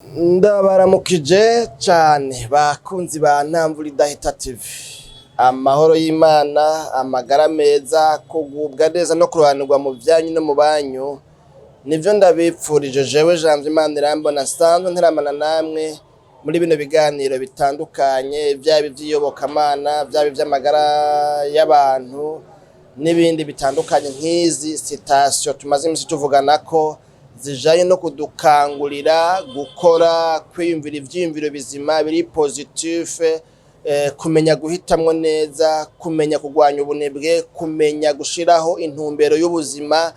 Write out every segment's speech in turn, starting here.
Ndabaramukije cane bakunzi ba Ntamvura Idahita TV. Amahoro y'Imana, amagara meza, kugubwa neza no kurobanirwa mu vyanyu no mu banyu, nivyo ndabipfurije jewe Janvier Manirambona nsanzwe nteramana namwe muri bino biganiro bitandukanye, vyaba ivy'iyobokamana, vyaba ivy'amagara y'abantu n'ibindi bitandukanye, nk'izi citation tumaze imisi tuvuganako zijanye no kudukangurira gukora, kwiyumvira ivyiyumviro bizima biri positif, kumenya guhitamwo neza, kumenya kurwanya ubunebwe, kumenya gushiraho intumbero y'ubuzima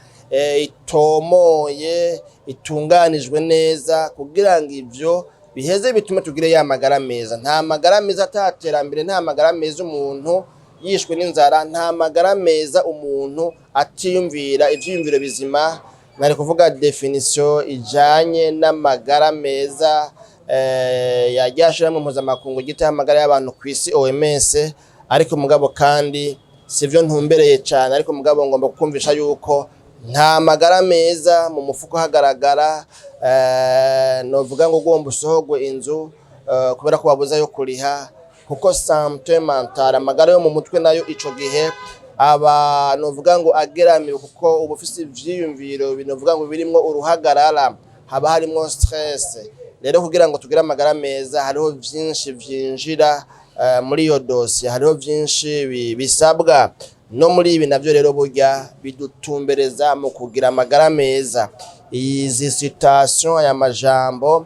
itomoye, itunganijwe neza, kugira ngo ivyo biheze bitume tugire ya magara meza. Nta magara meza ata terambere, nta magara meza umuntu yishwe n'inzara, nta magara meza umuntu atiyumvira ivyiyumviro bizima. Nari kuvuga définition ijanye n'amagara meza ya rya shirahamwe mpuzamakungu ryitaho amagara y'abantu kw'isi, OMS, ariko mugabo kandi sivyo ntumbereye cane. Ariko mugabo ngomba kukumvisha yuko nta magara meza mu mufuko hagaragara, novuga ngo ugomba usohogwe inzu kubera ko wabuze ayo kuriha, kuko santé mentale, amagara yo mu mutwe, nayo ico gihe aba novuga ngo ageramiwe, kuko uba ufise ivyiyumviro binovuga ngo birimwo uruhagarara, haba harimwo stress. Rero kugira ngo tugire amagara meza, hariho vyinshi vyinjira muri iyo dosiye, hariho vyinshi bisabwa no muri ibi navyo. Rero burya bidutumbereza mu kugira amagara meza. Izi citation, aya majambo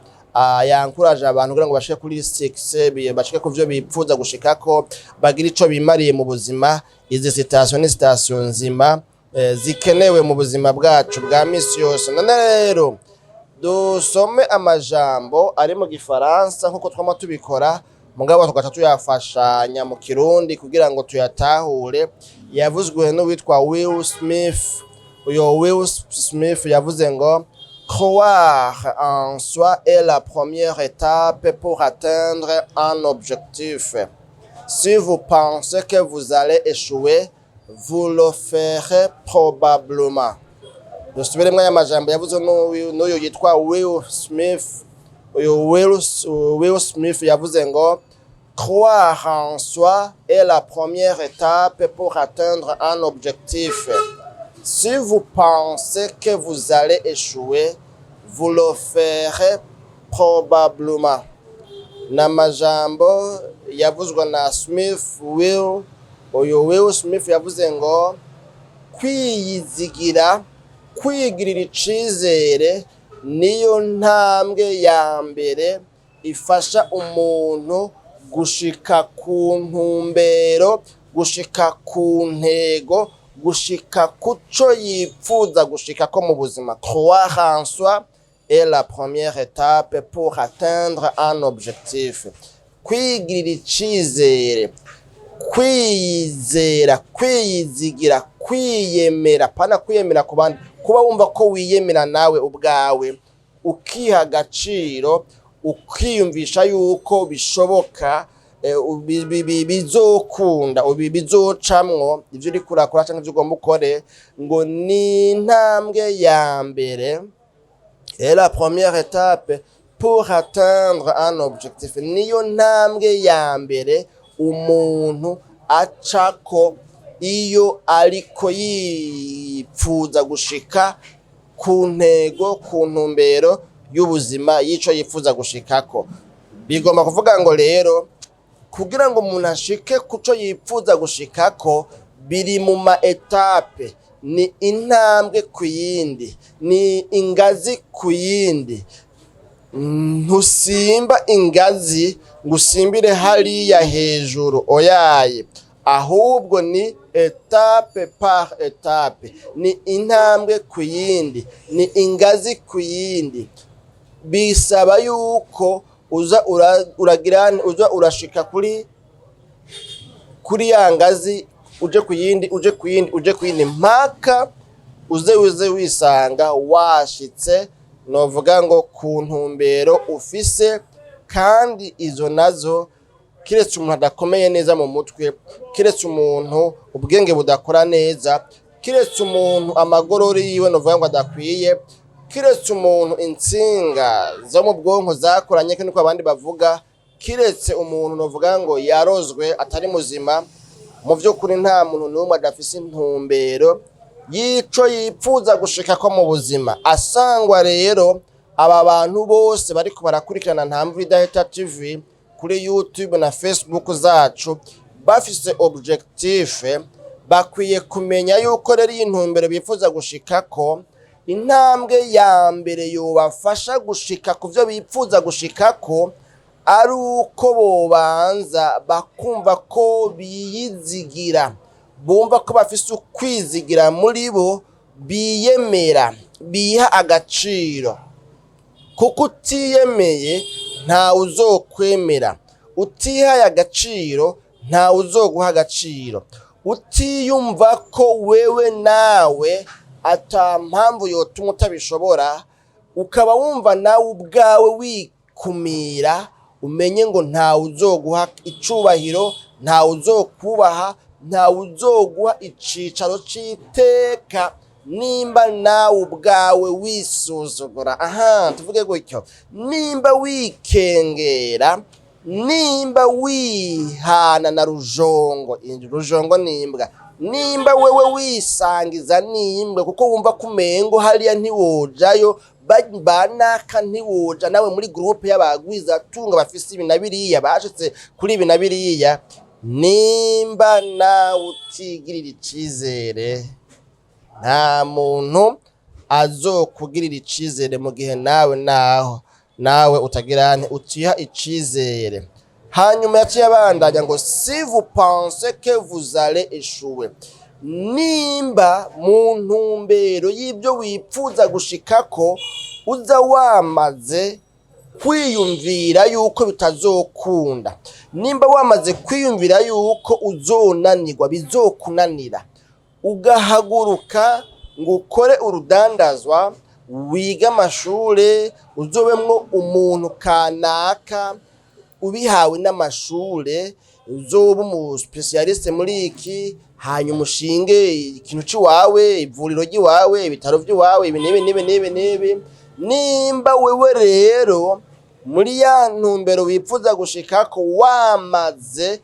yankuraje abantu kugira ngo bashike kuri succès, bashike ku vyo bipfuza gushikako, bagira ico bimariye mu buzima. Izi citation ni citation nzima zikenewe mu buzima bwacu bwa misi yose. None rero dusome amajambo ari mu Gifaransa nk'uko twama tubikora, mugabo tugaca tuyafashanya mu Kirundi kugira ngo tuyatahure. Yavuzwe n'uwitwa Will Smith. Uyo Will Smith yavuze ngo: "Croire en soi est la première étape pour atteindre un objectif. Si vous pensez que vous allez échouer, vous le ferez probablement." Dusubiremwo aya majambo yavuze n'uyu yitwa Will Smith. Uyu Will Smith yavuze ngo: "Croire en soi est la première étape pour atteindre un objectif. Si vous pensez que vous allez échouer, vous le ferez probablement." Ni amajambo yavuzwe na Smith Will. Uyu Will Smith yavuze ngo kwiyizigira, kwigirira icizere niyo ntambwe ya mbere ifasha umuntu gushika ku ntumbero, gushika ku ntego, gushika kuco yipfuza gushikako mu buzima. Croire en soi est la première étape pour atteindre un objectif. Kwigirira icizere, kwiyizera, kwiyizigira, kwiyemera, pana kwiyemera ku bandi, kuba wumva ko wiyemera nawe ubwawe, ukiha agaciro, ukiyumvisha yuko bishoboka, bizokunda, bizocamwo ivyo uriko urakora canke ivyo ugomba ukore, ngo ni intambwe ya mbere, est la première étape pour atteindre un objectif. Niyo ntambwe ya mbere umuntu acako iyo ariko yipfuza gushika ku ntego, ku ntumbero y'ubuzima y'ico yifuza gushikako. Bigomba kuvuga ngo rero kugira ngo umuntu ashike kuco yipfuza gushikako, biri mu ma étapes, ni intambwe ku yindi, ni ingazi ku yindi. Ntusimba ingazi ngo usimbire hariya hejuru, oyaye, ahubwo ni étape par étape, ni intambwe ku yindi, ni ingazi ku yindi. Bisaba yuko uza uragira, uza urashika kuri ya ngazi, uje ku yindi, uje ku yindi, uje ku yindi, mpaka uze wisanga washitse novuga ngo ku ntumbero ufise. Kandi izo nazo, kiretse umuntu adakomeye neza mu mutwe, kiretse umuntu ubwenge budakora neza, kiretse umuntu amagorori yiwe novuga ngo adakwiye, kiretse umuntu Kiretse umuntu intsinga zo mu bwonko zakoranye, niko abandi bavuga, kiretse umuntu novuga ngo yarozwe atari muzima. Mu by'ukuri nta muntu n'umwe adafise intumbero y'ico yipfuza gushikako mu buzima. Asangwa rero aba bantu bose bariko barakurikirana Nta Mvura Idahita TV kuri YouTube na Facebook zacu bafise objectif, bakwiye kumenya yuko rero iyi ntumbero bifuza gushikako, intambwe ya mbere yobafasha gushika ku byo bipfuza gushikako ari uko bobanza bakumva ko biyizigira, bumva ko bafise ukwizigira muri bo, biyemera, biha agaciro. Kuko utiyemeye ntawe uzokwemera, utihaye agaciro ntawe uzoguha agaciro, utiyumva ko wewe nawe ata mpamvu yotuma utabishobora, ukaba wumva nawe ubwawe wikumira, umenye ngo ntawe uzoguha icubahiro, ntawe uzokubaha, ntawe uzoguha icicaro c'iteka nimba nawe ubwawe wisuzugura. Aha tuvuge gutyo: nimba wikengera, nimba wihana na rujongo, rujongo n'imbwa, nimba wewe wisangiza n'imbwa kuko wumva ko umengo hariya ntiwojayo, banaka ntiwoja nawe muri groupe y'abagwizatunga bafise ibi na biriya, bashitse kuri ibi na biriya, nimba nawe utigirira icizere, nta muntu azokugirira icizere mu gihe nawe naho nawe utagira nte, utiha icizere. Hanyuma yaciye abandanya ngo: "Si vous pensez que vous allez échouer", nimba mu ntumbero y'ibyo wipfuza gushikako uza wamaze kwiyumvira yuko bitazokunda, nimba wamaze kwiyumvira yuko uzonanirwa, bizokunanira, ugahaguruka ngo ukore urudandazwa, wige amashure, uzobemwo umuntu kanaka ubihawe n'amashure, uzoba umu spécialiste muri iki, hanyuma ushinge ikintu c'iwawe, ivuriro ry'iwawe, ibitaro vy'iwawe, ibi n'ibi n'ibi n'ibi n'ibi, nimba wewe rero muri ya ntumbero wipfuza gushikako wamaze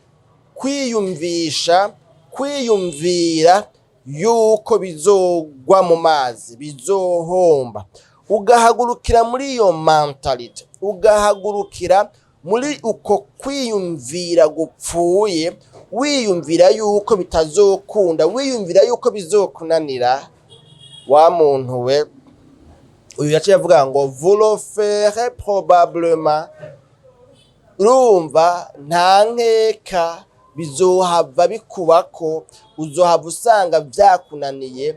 kwiyumvisha, kwiyumvira yuko bizogwa mu mazi, bizohomba, ugahagurukira muri iyo mentalité, ugahagurukira muri uko kwiyumvira gupfuye, wiyumvira yuko bitazokunda, wiyumvira yuko bizokunanira, wa muntu we, uyu yaciye avuga ngo: "Vous le ferez probablement", urumva nta nkeka bizohava bikubako, uzohava usanga vyakunaniye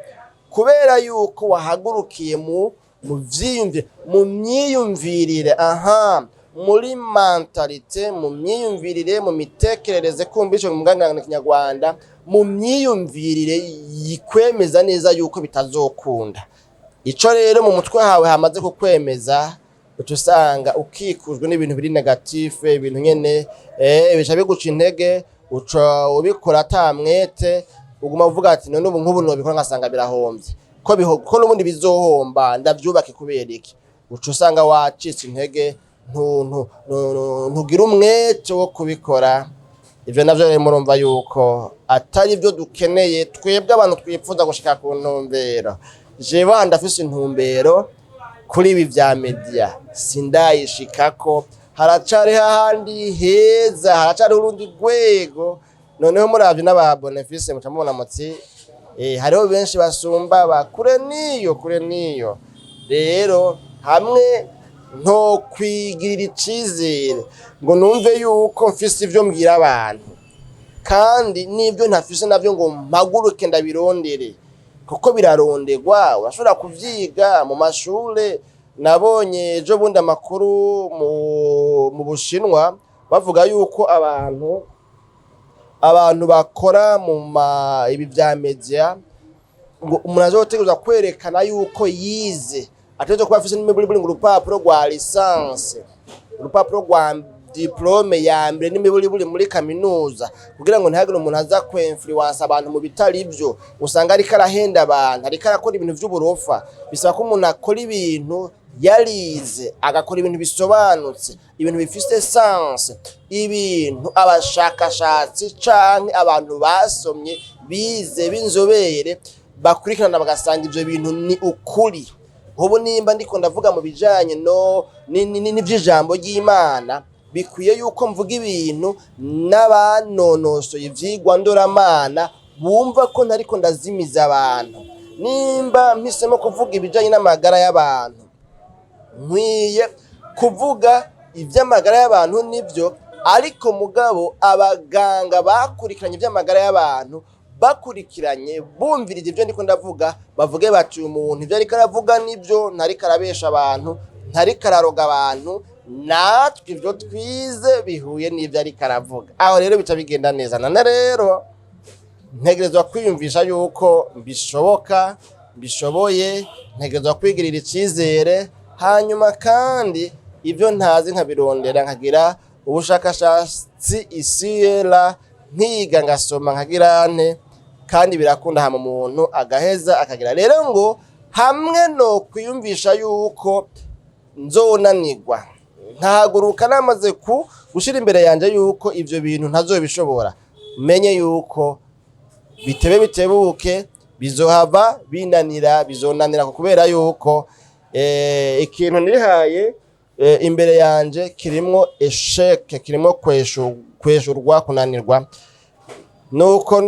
kubera yuko wahagurukiye mu vyiyumvire, mu myiyumvirire, aha muri mentalité, mu myiyumvirire, mu mitekerereze, kumva ico mu Kinyarwanda, mu myiyumvirire yikwemeza neza yuko bitazokunda. Ico rero mu mutwe hawe hamaze kukwemeza, uca usanga ukikujwe n'ibintu biri négatif, ibintu nyene bica biguca intege, uca ubikora ata mwete, uguma uvuga ati: "None ubu nk'ubu nobikora ngasanga birahomvye, ko n'ubundi bizohomba, ndavyubake kubera iki?" Uca usanga wacitse intege, ntugira umwete wo kubikora. Ivyo navyo rero murumva yuko atari byo dukeneye twebwe abantu twifuza gushika ku ntumbero. Jewe ndafise intumbero kuri ibi vya media, sindayishikako, haracariho ahandi heza, haracariho urundi rwego. Noneho muravye n'aba bonefise, muca mubona muti hariho benshi basumba ba kure niyo kure niyo. Rero hamwe ntokwigirira icizere ngo numve yuko mfise ivyo mbwira abantu, kandi n'ibyo ntafise navyo ngo mpaguruke ndabirondere, kuko biraronderwa, urashobora kuvyiga mu mashure. Nabonye ejo bundi amakuru mu Bushinwa bavuga yuko abantu bakora mu ma ibi vya media, ngo umuntu azotegerezwa kwerekana yuko yize, ategerezwa kuba afise n'imiburiburi ngo urupapuro rwa licence, urupapuro rwa diplôme ya mbere n'imiburiburi muri kaminuza, kugira ngo ntihagire umuntu aza kwinfluence abantu mu bitari byo. Usanga ariko arahenda abantu, ariko arakora ibintu vy'uburofa. Bisaba ko umuntu akora ibintu yarize, agakora ibintu bisobanutse, ibintu bifise sens, ibintu abashakashatsi canke abantu basomye, bize, b'inzobere bakurikirana, bagasanga ivyo bintu ni ukuri. Nk'ubu nimba ndiko ndavuga mu bijanye no n'ivy'ijambo ry'Imana, bikwiye yuko mvuga ibintu n'abanonosoye ivyigwa ndoramana bumva ko ntariko ndazimiza abantu. Nimba mpisemo kuvuga ibijanye n'amagara y'abantu, nkwiye kuvuga ivy'amagara y'abantu, nivyo, ariko mugabo abaganga bakurikiranye ivy'amagara y'abantu, bakurikiranye, bumvirije ivyo ndiko ndavuga, bavuge bati: "Uyu muntu ivyo ariko aravuga nivyo, ntariko arabesha abantu, ntariko araroga abantu, natwe ivyo twize bihuye n'ivyo ariko aravuga." Aho rero bica bigenda neza. None rero ntegerezwa kwiyumvisha yuko bishoboka, mbishoboye. Ntegerezwa kwigirira icizere, hanyuma kandi ibyo ntazi nkabirondera, nkagira ubushakashatsi isiyera, nkiga, ngasoma, nkagira nte, kandi birakunda. Hama umuntu agaheza akagira rero ngo hamwe no kwiyumvisha yuko nzonanirwa, nkahaguruka namaze ku gushira imbere yanje yuko ivyo bintu ntazobishobora, menye yuko bitebe bitebuke bizohava binanira, bizonanira, kubera yuko ikintu nihaye imbere yanje kirimwo échec, kirimwo kweshurwa, kunanirwa. Nuko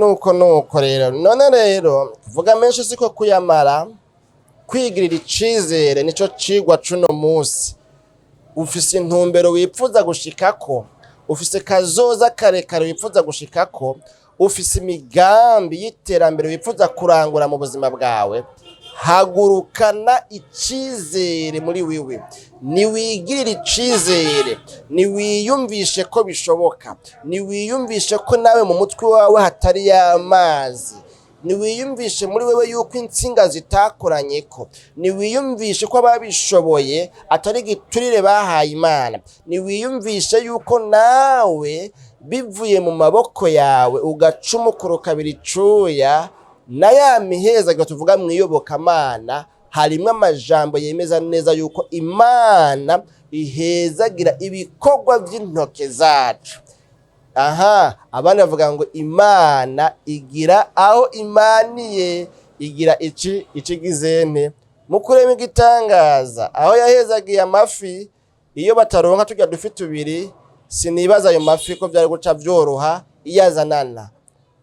rero, none rero kuvuga menshi siko kuyamara. Kwigirira icizere nico cigwa cuno musi. Ufise intumbero wipfuza gushikako, ufise kazoza karekare wipfuza gushikako, ufise imigambi y'iterambere wipfuza kurangura mu buzima bwawe, hagurukana icizere muri wiwe. Niwigirire icizere, niwiyumvishe ko bishoboka, niwiyumvishe ko nawe mu mutwe wawe hatari y'amazi, niwiyumvishe muri wewe yuko intsinga zitakoranyeko, niwiyumvishe ko ababishoboye atari igiturire bahaye Imana, niwiyumvishe yuko nawe bivuye mu maboko yawe ugaca umukoro kabiri icuya. Na ya mihezagiro tuvuga mu iyobokamana, harimwo amajambo yemeza neza yuko Imana ihezagira ibikorwa vy'intoke zacu. Aha abandi bavuga ngo Imana igira aho imaniye, igira ici icigizente mu kurema igitangaza, aho yahezagiye amafi. Iyo bataronka turya dufi tubiri, sinibaza ayo mafi ko vyari guca vyoroha iyo azanana.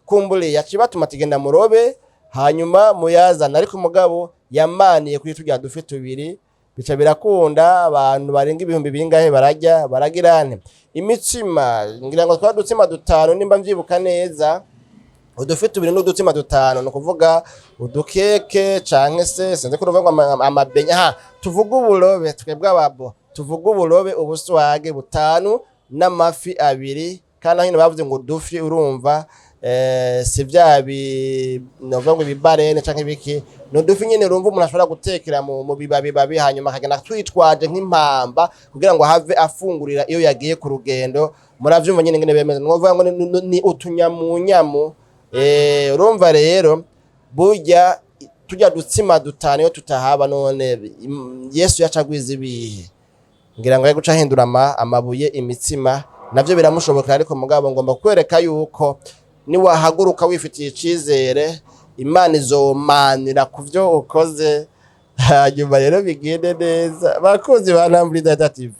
Kumbure yaciye batuma tugenda murobe, hanyuma muyazana, ariko umugabo yamaniye kuri turya dufi tubiri, bica birakunda, abantu barenga ibihumbi bingahe bararya, baragirane imitsima. Ngira ngo twari udutsima dutanu nimba mvyibuka neza, udufi tubiri n'udutsima dutanu, ni ukuvuga udukeke canke se sinzi ko uruvuga ngo amabenya. Ha tuvuga uburobe, twebwe ababo tuvuga uburobe, ubuswage butanu n'amafi abiri. Kandi aho nyine bavuze ngo udufi, urumva si vya bi novuga ngo ibibarene canke ibiki, ni udufi nyene urumva umuntu ashobora gutekera mu bibabi babi, hanyuma akagenda twitwaje nk'impamba kugira ngo have afungurira iyo yagiye ku rugendo. Muravyumva nyene ngene bemeza, novuga ngo ni utunyamunyamu. Urumva rero burya turya dutsima dutanu iyo tutahaba, none Yesu yaca agwiza ibihe? Ngira ngo guca ahindura amabuye imitsima, navyo biramushobokera. Ariko mugabo ngomba kwereka yuko niwahaguruka wifitiye icizere, Imana izomanira ku vyo ukoze, hanyuma rero bigende neza. Bakunzi ba Ntambwe Data TV,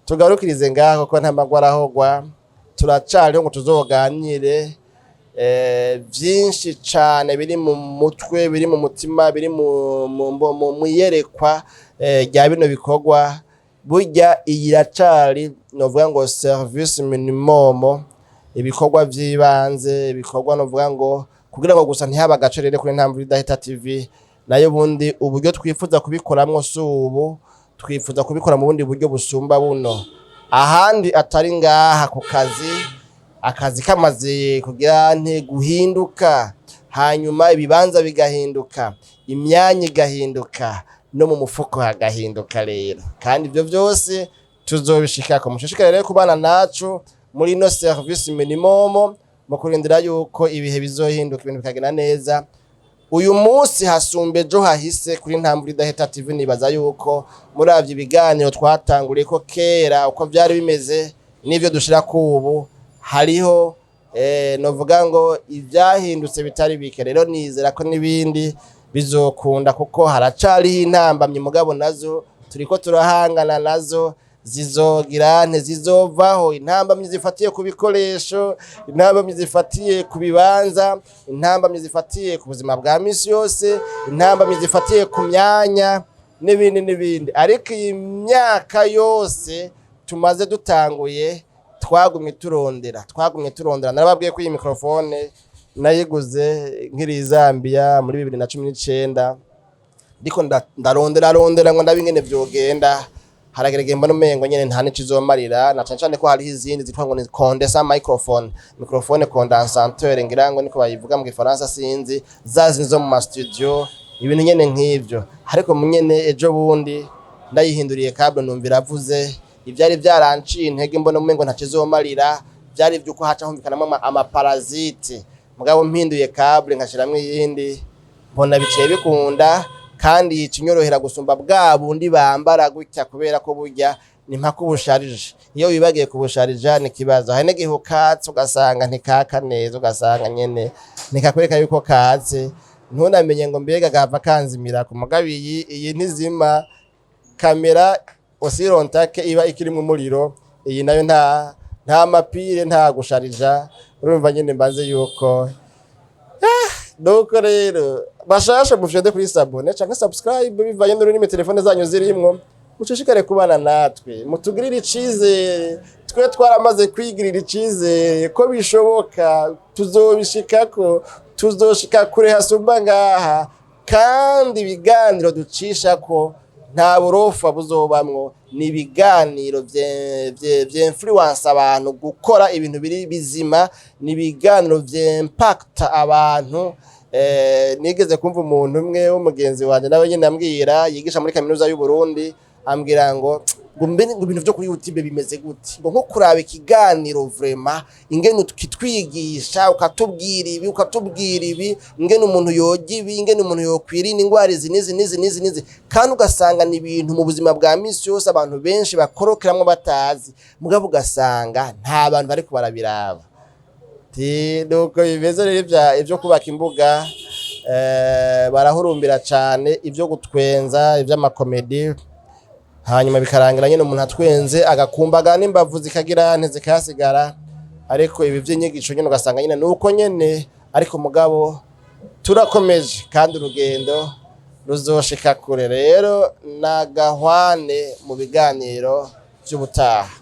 tugarukirize ngaho ko nta magwa arahogwa, turacariho ngo tuzoganire vyinshi cane biri mu mutwe, biri mu mutima, biri mu iyerekwa rya bino bikorwa. Burya iyi iracari novuga ngo service minimum, ibikorwa vy'ibanze, ibikorwa novuga ngo kugira ngo gusa ntihaba agacerere kuri Ntambwe Idahita TV. Nayo bundi uburyo twifuza kubikoramwo si ubu, twifuza kubikora mu bundi buryo busumba buno, ahandi atari ngaha ku kazi. Akazi kamaze kugira nte guhinduka, hanyuma ibibanza bigahinduka, imyanya igahinduka, no mu mufuko hagahinduka rero. Kandi ibyo byose Tuzobishikako. Mushishikare rero kubana nacu muri ino service minimum, mu kurindira yuko ibihe bizohinduka, ibintu bikagenda neza. Uyu munsi hasumba ejo hahise kuri Ntambwe Idaheta TV. Nibaza yuko muravye ibiganiro twatanguriye ko kera, uko vyari bimeze n'ivyo dushira ubu, hariho novuga ngo ivyahindutse bitari bike. Rero nizera ko n'ibindi bizokunda, kuko haracariho intambamyi, mugabo nazo turiko turahangana nazo. Zizogira ntizizovaho. Intambamyi zifatiye ku bikoresho, intambamyi zifatiye ku bibanza, intambamyi zifatiye ku buzima bwa misi yose, intambamyi zifatiye ku myanya, n'ibindi n'ibindi. Ariko iyi myaka yose tumaze dutanguye, twagumye turondera, twagumye turondera. Narababwiye ko iyi microphone nayiguze nkiri Zambia muri 2019, ndiko ndarondera rondera ngo ndabe ingene vyogenda. Haragerege mbona umengo nyene nta nico izomarira, na cane cane ko hariho izindi zitwa ngo ni condenser microphone, microphone condensateur ngira ngo niko bayivuga mu Gifaransa, sinzi, za zindi zo mu ma studio, ibintu nyene nk'ivyo. Ariko nyene ejo bundi ndayihinduriye câble, numva iravuze. Ivyari vyaranciye intege mbona umengo ntaco izomarira vyari vyuko haca humvikanamwo ama parasite. Mugabo mpinduye câble nkashiramwo iyindi, mbona biciye bikunda, kandi yica inyorohera gusumba bwa bundi bambara gutya, kubera ko burya ni mpaka ubusharije. Iyo wibagiye kubusharija ni ikibazo. Hari n'igihe ukatse ugasanga ntikaka neza, ugasanga nyene ntikakwereka yuko katse, ntunamenye ngo mbega gahava kanzimira ku. Mugabo iyi ntizima. Kamera osirontake iba ikirimwo umuriro, iyi nayo nta ma pile, nta gusharija. Urumva nyene mbanze yuko nuko rero bashasha mufyonde kuri s'abonner canke subscribe, bivanye n'ururimi telefone zanyu zirimwo. Mushishikare kubana natwe, mutugirire icizere. Twe twaramaze kwigirira icizere ko bishoboka, tuzobishikako, tuzoshika kure hasumba ngaha. Kandi ibiganiro ducishako nta burofa buzobamwo, ni ibiganiro vyinfluence abantu gukora ibintu biri bizima, ni ibiganiro vy'impacta abantu. Nigeze kumva umuntu umwe w'umugenzi wanje nawe nyene ambwira, yigisha muri kaminuza y'u Burundi, ambwira ngo mbe ngo ibintu vyo kuri YouTube bimeze gute, ngo nko kuraba ikiganiro vraiment ingene ukitwigisha, ukatubwira ibi, ukatubwira ibi, ingene umuntu yoga ibi, ingene umuntu yokwirinda ingwara izi n'izi n'izi n'izi n'izi, kandi ugasanga ni ibintu mu buzima bwa misi yose abantu benshi bakorokeramwo batazi, mugabo ugasanga nta bantu bariko barabiraba. Ti nuko bimeze rero ivyo kubaka imbuga, barahurumbira cane ivyo gutwenza, ivy'ama comédie, hanyuma bikarangira nyene umuntu atwenze agakumbaga n'imbavu zikagira ntizikasigara. Ariko ibi vy'inyigisho nyene ugasanga nyene nuko nyene. Ariko mugabo turakomeje kandi urugendo ruzoshika kure. Rero nagahwane mu biganiro vy'ubutaha.